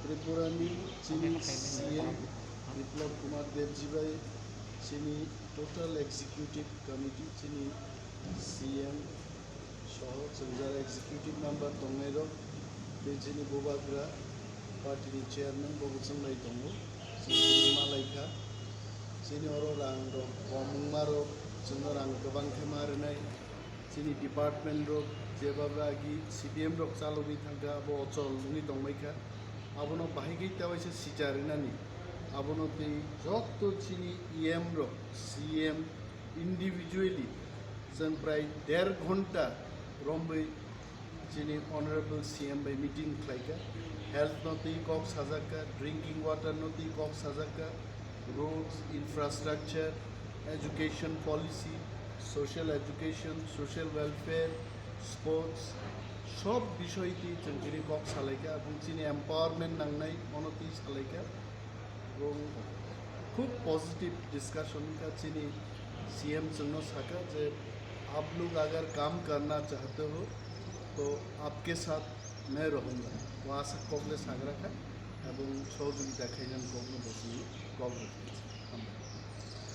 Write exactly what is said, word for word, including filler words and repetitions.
Tripura ni chini C M Biplab Kumar Debji bai chini total executive committee, chini C M soho chwng jara executive member tongnai rok, tei chini bubagra party ni chairman bo bwswng bai tongo, chwng tini malaikha. Chini oro rang rok kom wngma rok, chwngno rang kwbang khe ma rwnai. Chini department rok jeba agi C P M rok chalogwi thangkha, abo ochol wngwi tongbaikha. Abono bahai khe ta waisa sicha rwnani. Abono tei joto chini E M rok, C M individually chwng prai der ghonta romwi chini honorable C M bai meeting khlaikha. Health no tei kok sajakka, drinking water no tei kok sajakka, roads, infrastructure, education policy, social education, social welfare, sports, sob bisoi tei chwng tini kok salaikha. Aboni chini empowerment nangnai, ono tei salaikha. Ebong khub positive discussion wngkha. Chini C M chwngno sakha je, "Aap log agar kaam karna chahte ho, to aapke saath main rahunga." O asa kokle sagra kha, ebong sohojogita khainani kokno bo chini kok rwkha.